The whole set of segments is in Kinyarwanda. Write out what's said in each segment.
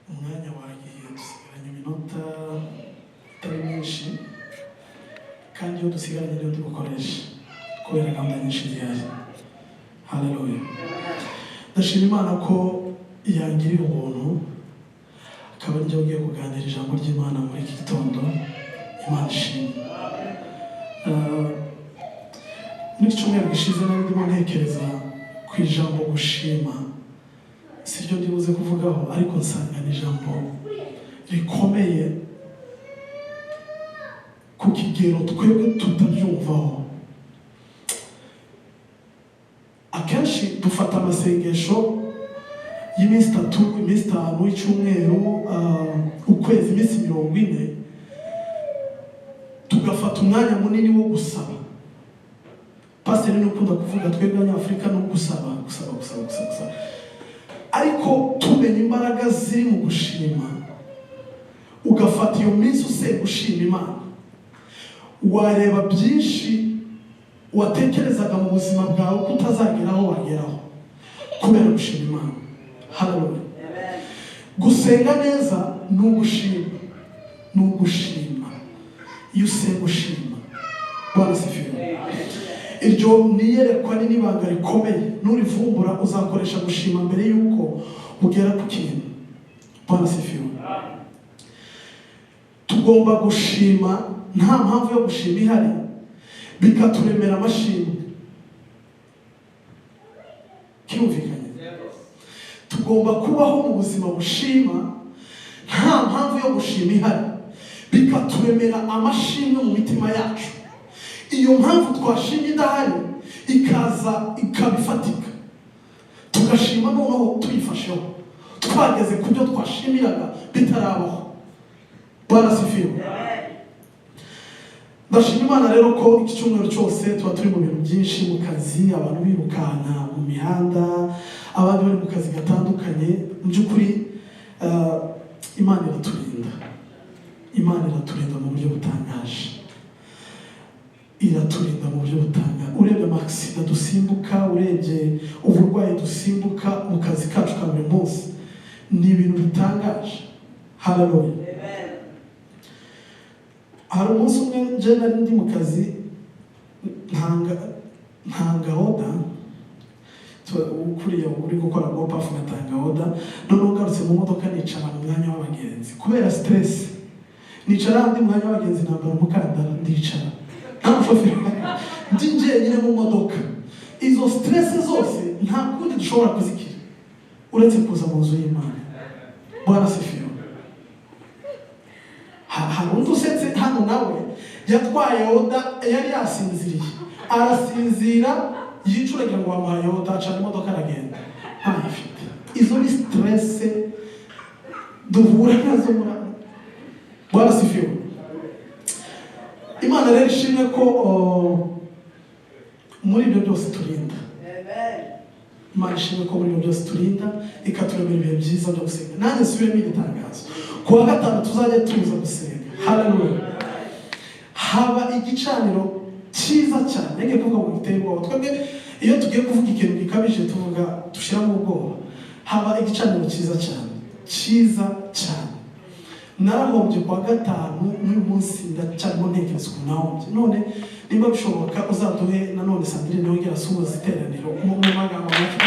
Umwanya wagiye, dusigaranye iminota itari myinshi, kandi iyo dusigaranye niyo tugukoresha kubera gahunda nyinshi zihari. Haleluya! Ndashima Imana ko yangirira ubuntu, akaba aribyo ugiye kuganira ijambo ry'Imana muri iki gitondo. Imana ishimwe. Muri iki cyumweru gishize nari ndimo ntekereza ku ijambo gushima. Si ryo ndibuze kuvugaho, ariko nsanga ni ijambo rikomeye ku kigero twebwe tutabyumvaho. Akenshi dufata amasengesho y'iminsi 3, iminsi 5, icyumweru, ukwezi, iminsi 40, tugafata umwanya munini wo gusaba. Pasiteri ni ukunda kuvuga twebwe Abanyafurika no gusaba, gusaba, gusaba, gusaba, gusaba, ariko tumenya imbaraga ziri mu gushima. Ugafata iyo minsi usenga, ushima Imana, wareba byinshi watekerezaga mu buzima bwawe ko utazageraho, wageraho kubera gushima Imana. Haleluya! Gusenga neza ni ugushima, ni ugushima. Iyo usenga ushima, Bwana asifiwe. Iryo ni iyerekwa, ni n'ibanga rikomeye. Nurivumbura uzakoresha gushima mbere y'uko ugera ku kintu. Bwana asifiwe. Tugomba gushima nta mpamvu yo gushima ihari, bikaturemera amashimwe. Kirumvikanye? Tugomba kubaho mu buzima bushima nta mpamvu yo gushima ihari, bikaturemera amashimwe mu mitima yacu. Iyo mpamvu twashimye idahari ikaza ikaba ifatika, tugashima noneho tuyifasheho, twageze ku byo twashimiraga bitarabaho. Bwana asifiwe. Ndashima Imana rero ko iki cyumweru cyose tuba turi mu bintu byinshi, mu kazi, abantu birukanka mu mihanda, abandi bari mu kazi gatandukanye. Mu by'ukuri Imana iraturinda, Imana iraturinda mu buryo butangaje, iraturinda mu buryo butangaje. Urebye ama accident dusimbuka, urebye uburwayi dusimbuka mu kazi kacu ka buri munsi, ni ibintu bitangaje. Haleluya! Hari umunsi umwe nje nari ndi mu kazi, ntanga order, ukuriye uri gukora go-paff, ngatanga order. Noneho ngarutse mu modoka, nicara mu mwanya w'abagenzi. Kubera stress, nicara handi mu mwanya w'abagenzi, nambara umukandara, ndicara, nta mushoferi, ndi njyenyine mu modoka. Izo stress zose nta kundi dushobora kuzikira uretse kuza mu nzu y'Imana. Bwana asifiwe. Hari undi usetse hano, nawe yatwaye order, yari yasinziriye, arasinzira, yicuragira ngo bamuhaye order, acana imodoka aragenda ntayifite. Izo ni stress duhura nazo muri. Bwana asifiwe. Imana rero ishimwe ko muri ibyo byose turinda. Imana ishimwe ko muri ibyo byose turinda, ikaturemera ibihe byiza byo gusenga. Nanjye nsubiremo iri tangazo: ku wa gatanu tuzajya tuza gusenga. Haleluya! Haba igicaniro cyiza cyane. Ngiye kuvuga ngo giteye ubwoba. Twebwe iyo tugiye kuvuga ikintu gikabije, tuvuga dushyiramo ubwoba. Haba igicaniro cyiza cyane, cyiza cyane. Narahombye ku wa gatanu, n'uyu munsi ndacyarimo ntekereza ukuntu nahombye. None nimba bishoboka, uzaduhe nanone Sandrine yongera asuhuza iteraniro mu magambo make,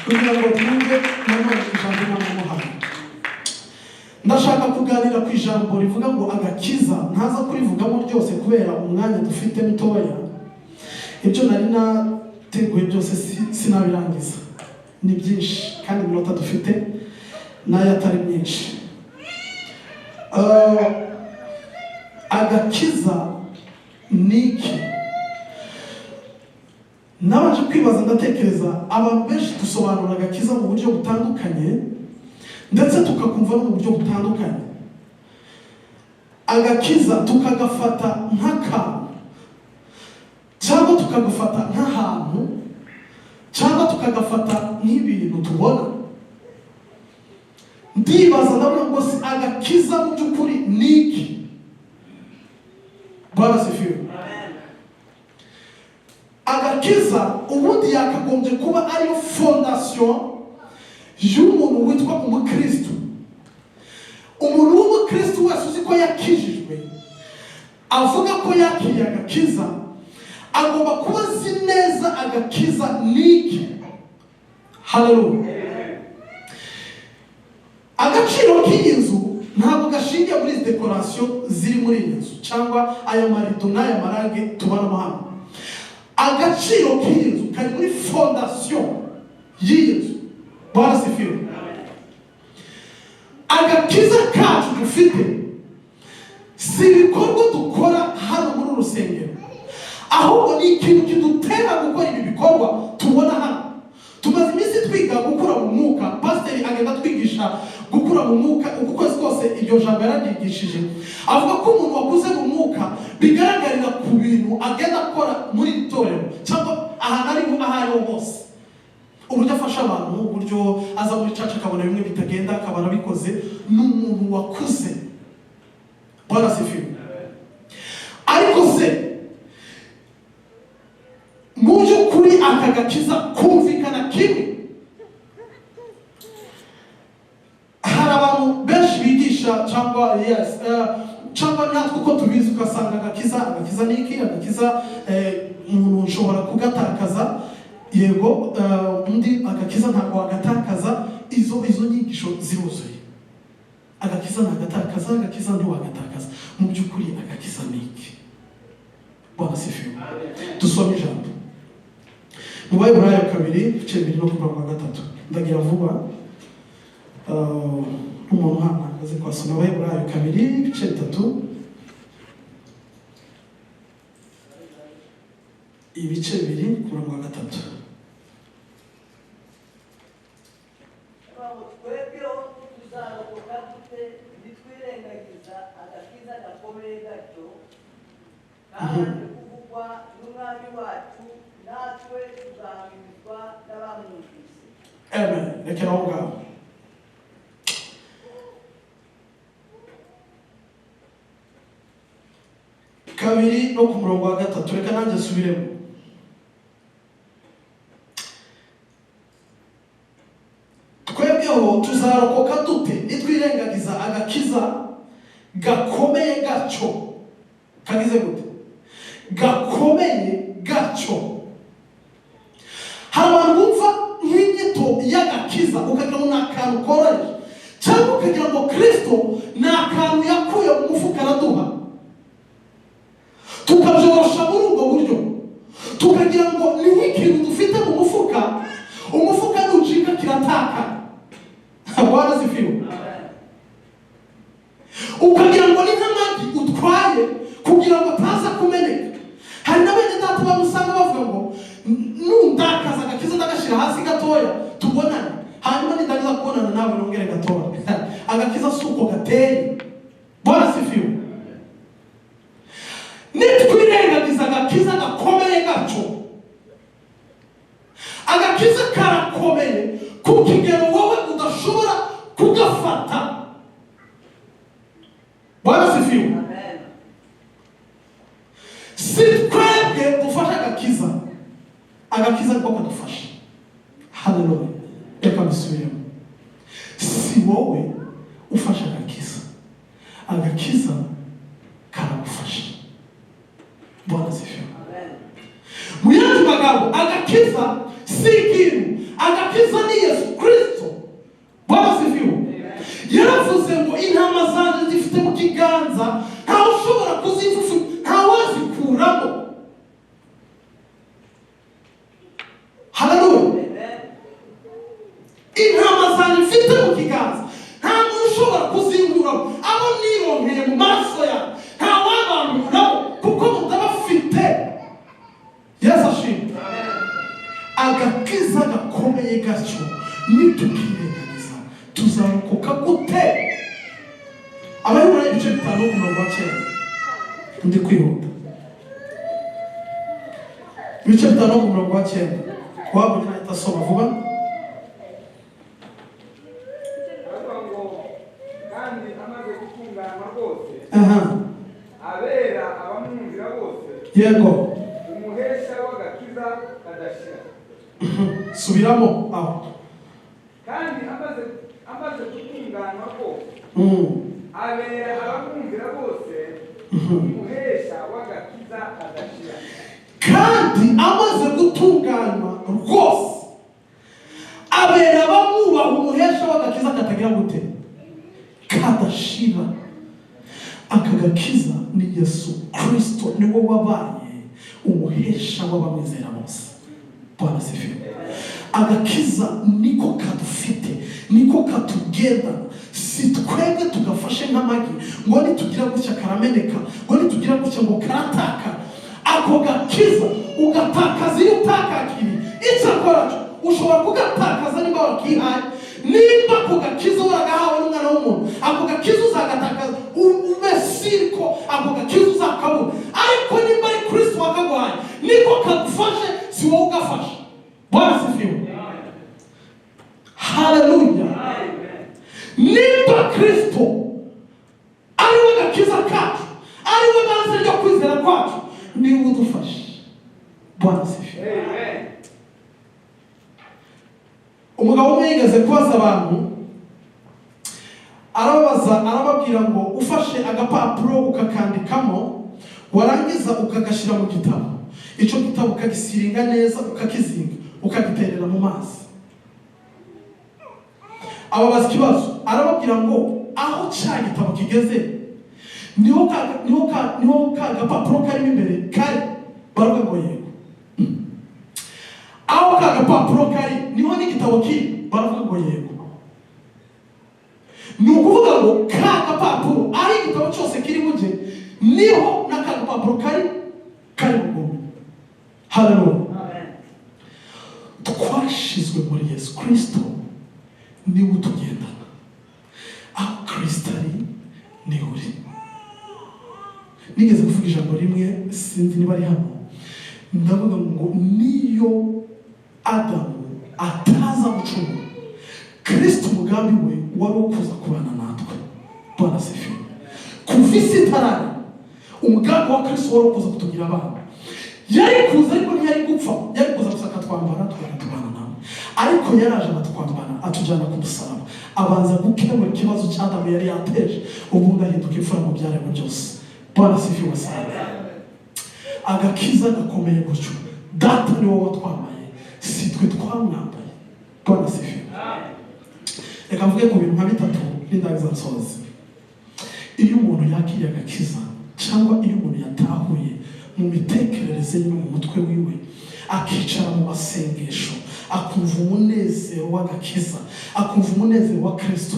kugira ngo twumve nanone ijambo Imana yamuhaye. Ndashaka kuganira ku ijambo rivuga ngo agakiza. Ntaza kurivugamo ryose kubera umwanya dufite mutoya. Ibyo nari nateguye byose sinabirangiza, ni byinshi, kandi iminota dufite nayo atari myinshi. Agakiza ni iki? Nabanje kwibaza, ndatekereza. Abantu benshi dusobanura agakiza mu buryo butandukanye, ndetse tukakumva no mu buryo butandukanye. Agakiza tukagafata nk'akantu, cyangwa tukagafata nk'ahantu, cyangwa tukagafata nk'ibintu tubona. Ndibaza, ndavuga ngo si agakiza mu by'ukuri ni iki? Bwana asifiwe. Agakiza ubundi yakagombye kuba ariyo fondation y'umuntu witwa umukristo. Umukristo wese uzi ko yakijijwe, avuga ko yakiriye agakiza, agomba kuba azi neza agakiza niki. Haleluya. Agaciro k'iyi nzu ntabwo gashingiye muri izi décoration ziri muri iyi nzu, cyangwa aya marido n'aya marangi tubonamo hano. Agaciro k'iyi nzu kari muri fondation y'iyi nzu. Bwana sifiwe. Agakiza kacu dufite si ibikorwa dukora hano muri uru rusengero, ahubwo ni ikintu kidutera gukora ibi bikorwa tubona hano. Tumaze iminsi twiga gukura mu mwuka. Pasiteri agenda atwigisha gukura mu mwuka uku kwezi kose. Iryo jambo yararyigishije, avuga ko umuntu wakuze mu mwuka bigaragarira ku bintu agenda akora muri iri torero cyangwa ahantu ariho, aho ariho hose, uburyo afasha abantu, uburyo aza muri church akabona bimwe bitagenda akaba arabikoze. Ni umuntu wakuze. Bwana sifiwe. Ariko se mu by'ukuri aka gakiza kumvikana kimwe? Hari abantu benshi bigisha cyangwa, yes, cyangwa natwe uko tubizi, ugasanga agakiza ni iki? Agakiza, umuntu ushobora kugatakaza, yego. Undi agakiza ntabwo wagatakaza. Izo nyigisho ziruzuye: agakiza ntagatakaza, agakiza ntiwagatakaza. Mu by'ukuri agakiza ni iki? Bwana sifiwe. Dusome ijambo mu Baheburayo 2, ibice 2 no ku murongo wa 3. Ndagira vuba. Umuntu hano azi kwasoma Abaheburayo 2, ibice 3, ibice 2 ku murongo wa 3. Ngo twebweho tuzarokoka dute nitwirengagiza agakiza gakomeye gatyo kabanje kuvugwa n'Umwami wacu, natwe tugahamirizwa n'abamwumvise? Amen. Rekera aho ngaho. 2 no ku murongo wa 3. Reka nanjye nsubiremo. Twebweho tuzarokoka dute nitwirengagiza agakiza gakomeye gatyo? Kagize gute? Gakomeye gatyo. Hari abantu bumva nk'inyito y'agakiza ukagira ngo ni akantu koroheje, cyangwa ukagira ngo Kirisito ni akantu yakuye mu mufuka araduha, tukabyorosha muri ubwo buryo, tukagira ngo ni nk'ikintu dufite mu mufuka, umufuka nucika kirataka. Bwana sifiwe. Ukagira ngo ni nk'amagi utwaye kugira ngo ataza kumeneka. Hari na bene data bamwe usanga bavuga ngo nundakaza agakiza ndagashyira hasi gatoya tubonane, hanyuma nindangiza kubonana nawe nongere gatoya. Agakiza si uko gateye. Bwana sifiwe. Nitwirengagiza agakiza gakomeye gaco, agakiza karakomeye ku kigero wowe udashobora kugafata. Bwana sifiwe. Amen. Si twebwe dufashe agakiza, agakiza niko kadufasha. Haleluya. Reka mbisubiremo: si wowe ufashe agakiza, agakiza karagufasha. Bwana sifiwe. Amen. Mu yandi magambo, agakiza si ikintu, agakiza ni Yesu Kirisito. Bwana sifiwe. Yaravuze ngo intama zanjye zifite mu kiganza, ntawe ushobora kuzifufu, ntawazikuramo. Haleluya. Amen. Intama zanjye mfite mu kiganza, nta muntu ushobora kuzinkuramo. Abo nironkeye mu maraso yawe, nta wabankuramo kuko mutabafite. Yesu ashimwe. Agakiza gakomeye gatyo nitukirengagiza tuzarokoka gute? Abaheburayo ibice 5 ku murongo wa 9. Ndi kwihuta. Ibice 5 ku murongo wa 9, wabonye nahita asoma vuba. Baravuga ngo kandi amaze gutunganywa rwose, abera abamwumvira bose umuhesha w'agakiza kadashira. Subiramo aho. Kandi amaze gutunganywa rwose, Abera abamwumvira bose umuhesha w'agakiza kadashira. Kandi amaze gutunganywa rwose, abera abamwubaha umuhesha w'agakiza katagira gute? Kadashira. Aka gakiza ni Yesu Kirisito, niwe wabaye umuhesha w'abamwizera bose. Bwana asifiwe. Agakiza niko kadufite, niko katugendana. Si twebwe tugafashe nk'amagi ngo nitugira gutya karameneka, ngo nitugira gutya ngo karataka. Ako gakiza ugatakaza iyo utakakiriye. Icyakora cyo ushobora kugatakaza niba wakihaye. Nimba ako gakiza waragahawe n'umwana w'umuntu, ako gakiza uzagatakaza, ube sirko ako gakiza uzakabura. Ariko nimba ari Kristo wakaguhaye, niko kagufashe, si wowe ugafashe. Bwana asifiwe, haleluya. Nimba Kristo ari we gakiza kacu, ari we banze ryo kwizera kwacu, niwe udufashe. Bwana asifiwe. Amen. Umugabo umwe yigeze kubaza abantu, arababaza, arababwira ngo ufashe agapapuro ukakandikamo, warangiza ukagashyira mu gitabo, icyo gitabo ukagisiringa neza, ukakizinga, ukagiterera mu mazi. Ababaza ikibazo, arababwira ngo aho cya gitabo kigeze niho ka gapapuro karimo imbere kari? Baravuga ngo yego. Aho ka gapapuro kari niho n'igitabo kiri? Baravuga ngo yego. Ni ukuvuga ngo ka gapapuro aho igitabo cyose kiri bujye, niho n'aka gapapuro kari bugume. Haleluya. Twashizwe muri Yesu Kirisito, niwe utugendana. Aho Kirisito ari niho uri. Nigeze kuvuga ijambo rimwe, sinzi niba ari hano, ndavuga ngo niyo Adamu ataza gucumura, Kirisito umugambi we wari uwo kuza kubana natwe. Bwana asifiwe. Kuva isi itararema, umugambi wa Kirisito wari uwo kuza kutugira abana. Yari kuza ariko ntiyari gupfa, yari kuza gusa akatwambara, tukajya tubana nawe. Ariko yaraje aratwambara, atujyana ku musaraba, abanza gukemura ikibazo cya Adamu yari yateje, ubundi ahinduka imfura mu byaremwe byose. Bwana asifiwe sana. Agakiza gakomeye gutyo, Data ni wowe watwambaye, si twe twamwambaye. Bwana asifiwe. Reka mvuge ku bintu nka bitatu n'indangiza nsozi. Iyo umuntu yakiriye agakiza, cyangwa iyo umuntu yatahuye mu mitekerereze ye no mu mutwe wiwe, akicara mu masengesho, akumva umunezero w'agakiza, akumva umunezero wa Kristo.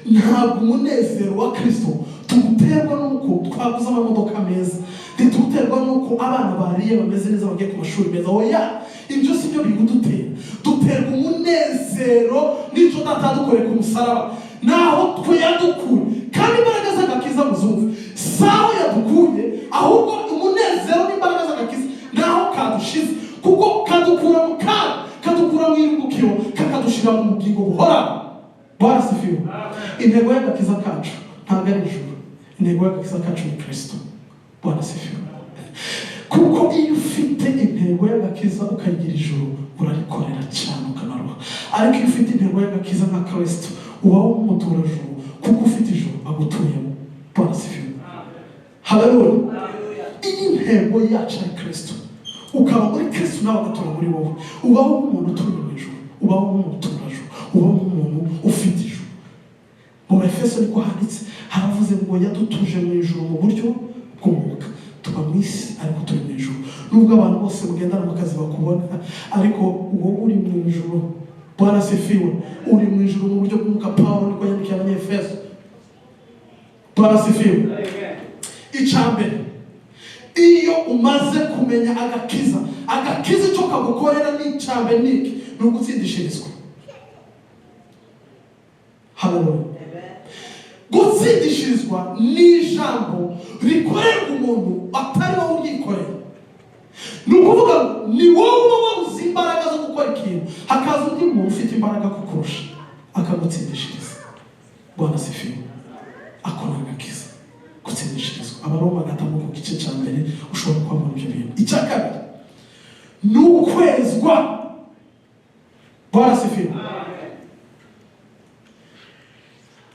Ntabwo umunezero wa Kristo tuwuterwa n'uko twaguze amamodoka meza, ntituwuterwa n'uko abana bariye bameze neza, bagiye ku mashuri meza. Oya, ibyo si byo biwudutera. Duterwa umunezero n'icyo Data yadukoreye ku musaraba, naho twe yadukuye. Kandi imbaraga z'agakiza muzumve, si aho yadukuye, ahubwo umunezero n'imbaraga z'agakiza naho kadushize, kuko kadukura mu kaga, kadukura mu irimbukiro, kakadushira mu bugingo buhoraho. Bwana asifiwe. Intego y'agakiza kacu ntabwo ari ijuru, intego y'agakiza kacu ni Kristo. Bwana asifiwe. Kuko iyo ufite intego y'agakiza ukayigira ijuru, urarikorera cyane ukanaruha. Ariko iyo ufite intego y'agakiza nka Kristo, ubaho nk'umuturajuru, kuko ufite ijuru agutuyemo. Bwana asifiwe. Haleluya. Iyi ntego yacu ari Kristo, ukaba muri Kristo nawe agatura muri wowe, ubaho nk'umuntu utuye mu ijuru, ubaho nk'umuntu uturajuru, ubaho nk'umuntu ufite ijuru. Mu Efeso niko handitse, haravuze ngo yadutuje mu ijuru mu buryo bw'umwuka. Tuba mu isi ariko turi mu ijuru. Nubwo abantu bose mugendana mu kazi bakubona, ariko wowe uri mu ijuru. Bwana asifiwe. Uri mu ijuru mu buryo bw'umwuka. Pawulo niko yandikiye Abanyefeso. Bwana asifiwe. Icya mbere, iyo umaze kumenya agakiza, agakiza icyo kagukorera ni icya mbere ni iki? Ni ugutsindishirizwa. Haleluya. Gutsindishirizwa ni ijambo rikorerwa umuntu atari wowe uryikorera. Ni ukuvuga ngo ni wowe uba wabuze imbaraga zo gukora ikintu, hakaza undi muntu ufite imbaraga kukurusha akagutsindishiriza. Bwana asifiwe. Ako ni agakiza, gutsindishirizwa. Abaroma 5 ku gice cya mbere ushobora kuhabona ibyo bintu. Icya kabiri ni ukwezwa. Bwana asifiwe.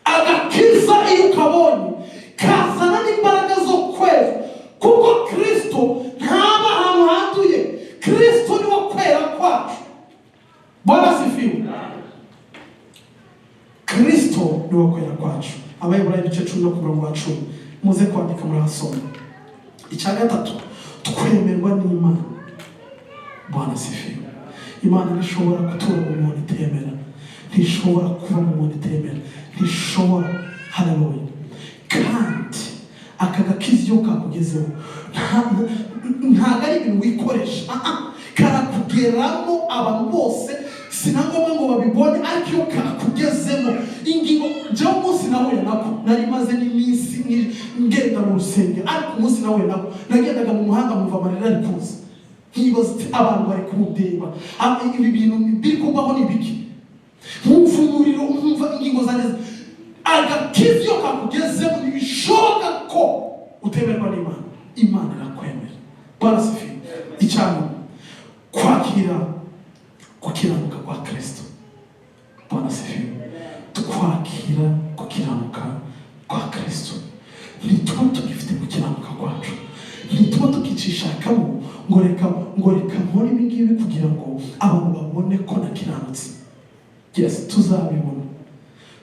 Agakiza Agakiza iyo ukabonye kazana n'imbaraga zo kwezwa, kuko Kristo ntaba ahantu handuye. Kristo niwo kwera kwacu. Bwana asifiwe. Kristo niwo kwera kwacu. Abayobora ibice 10 no ku murongo wa 10, muze kwandika murahasoma. Icya gatatu, twemerwa n'Imana. Bwana asifiwe. Imana ntishobora gutura mu muntu itemera, ntishobora kuba mu muntu itemera, ntishobora. Haleluya. Kandi aka gakiza iyo kakugezeho, ntabwo ari ibintu wikoresha. Ah, ah. Karakugeramo. Abantu bose si na ngombwa ngo babibone, ariko iyo kakugezemo, ingingo, njyewe umunsi nahuye nako, nari maze n'iminsi ngenda mu rusengero, ariko umunsi nahuye nako nagendaga mu muhanda nkumva amarira ari kuza, nkibaza ati: "Abantu bari kundeba. Ah, ibi bintu biri kumbaho ni biki?" Nkumva umuriro, nkumva ingingo zanjye. Agakiza iyo kakugezemo, ntibishoboka ko utemerwa n'Imana. Imana irakwemera. Bwana asifiwe. Icyanyuma, kwakira gukiranuka kwa Kristo. Bwana asifiwe. Twakira gukiranuka kwa Kristo, ntituba tugifite gukiranuka kwacu, ntituba tukicishakamo ngo reka nkore ibi ngibi kugira ngo abantu babone ko nakiranutse. Yes, tuzabibona,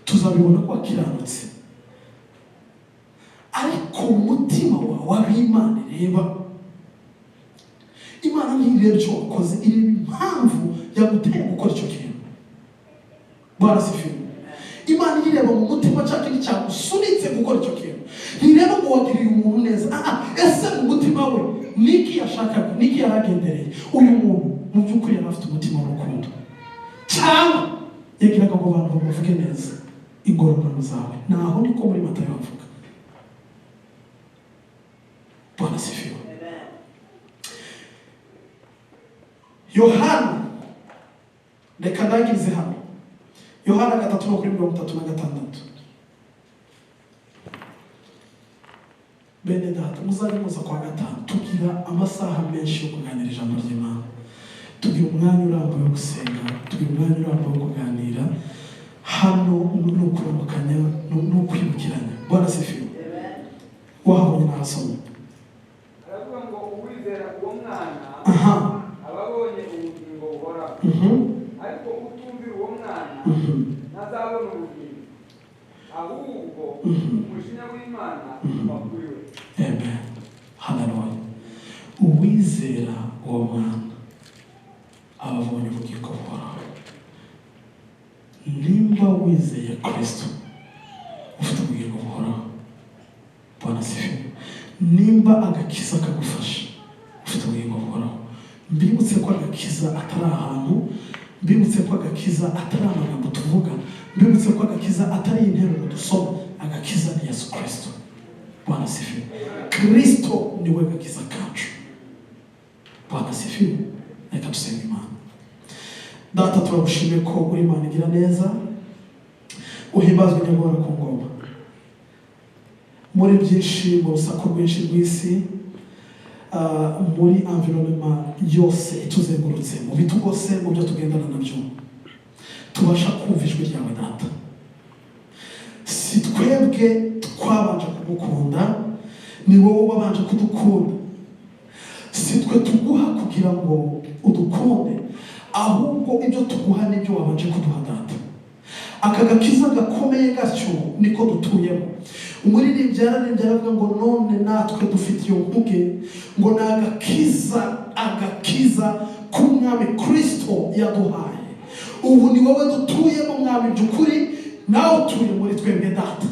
tuzabibona ko wakiranutse, ariko mu mutima wawe aho Imana ireba, Imana ntireba icyo wakoze, ireba impamvu yaguteye gukora icyo kintu. Bwana asifiwe. Imana ireba mu mutima, cya kintu cyagusunitse gukora icyo kintu. Ntireba ngo wagiriye umuntu neza. Ah, ah, ese mu mutima we niki yashakaga, niki yaragendereye? Uyu muntu mu by'ukuri yari afite umutima w'urukundo, cyangwa yagiraga ngo abantu bamuvuge neza? Ingororano zawe naho niko muri Matayo bavuga. Bwana asifiwe. Amen. Yohana, reka ndangirize hano. Yohana 3 no kuri 36. Bene data, muzajye muza kwa gatanu. Tugira amasaha menshi yo kuganira ijambo ry'Imana, tugira umwanya urambuye wo gusenga, tugira umwanya urambuye wo kuganira. Hano ni ukuramukanya, ni ukwibukiranya. Bwana asifiwe. Amen. Wahabonye nahasoma. Aravuga ngo uwizera uwo mwana aba abonye ubugingo buhoraho, ariko utumvira uwo mwana ntazabona ubugingo, ahubwo umujinya w'Imana uba kuri we. Amen. Haleluya. Uwizera uwo mwana aba abonye ubugingo buhoraho. Nimba wizeye Kristo, ufite ubugingo buhoraho. Bwana asifiwe. Nimba agakiza kagufasha, ufite ubugingo buhoraho. Mbibutse ko agakiza atari ahantu, mbibutse ko agakiza atari amagambo tuvuga, mbibutse ko agakiza atari interuro dusoma. Agakiza ni Yesu Kristo. Bwana asifiwe. Kristo niwe gakiza kacu. Bwana asifiwe. Reka dusenge Imana. Data, turagushimiye ko uri Imana igira neza. Uhimbazwe nyamara ku ngoma. Muri byinshi, mu rusaku rwinshi rw'isi, muri environnement yose ituzengurutse, mu bitugose, mu byo tugendana nabyo, tubasha kumva ijwi ryawe, Data. Si twebwe twabanje kugukunda, ni wowe wabanje kudukunda. Si twe tuguha kugira ngo udukunde, ahubwo ibyo tuguha nibyo wabanje kuduha, Data. Aka gakiza gakomeye gatyo niko dutuyemo. Umuririmbyi yararirimbye, aravuga ngo none natwe dufite iyo nkuge, ngo ni agakiza, agakiza k'Umwami Kristo yaduhaye. Ubu ni wowe dutuyemo, Mwami, by'ukuri nawe utuye muri twebwe. Data,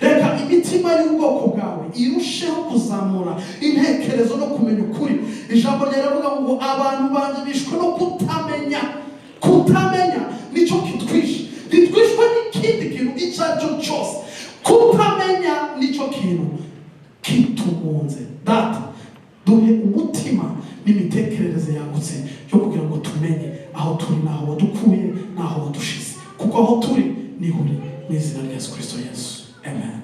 reka imitima y'ubwoko bwawe irusheho kuzamura intekerezo no kumenya ukuri. Ijambo ryawe ngo abantu banjye bishwe no kutamenya. Kutamenya nicyo kitwishe, ntitwishwe n'ikindi kintu icyo ari cyo cyose. Kutamenya nicyo kintu kitumunze. Data, duhe umutima n'imitekerereze yagutse yo kugira ngo tumenye aho turi n'aho wadukuye n'aho wadushize, kuko aho turi niho uri. Mu izina rya Yesu Kirisito, Yesu, amen.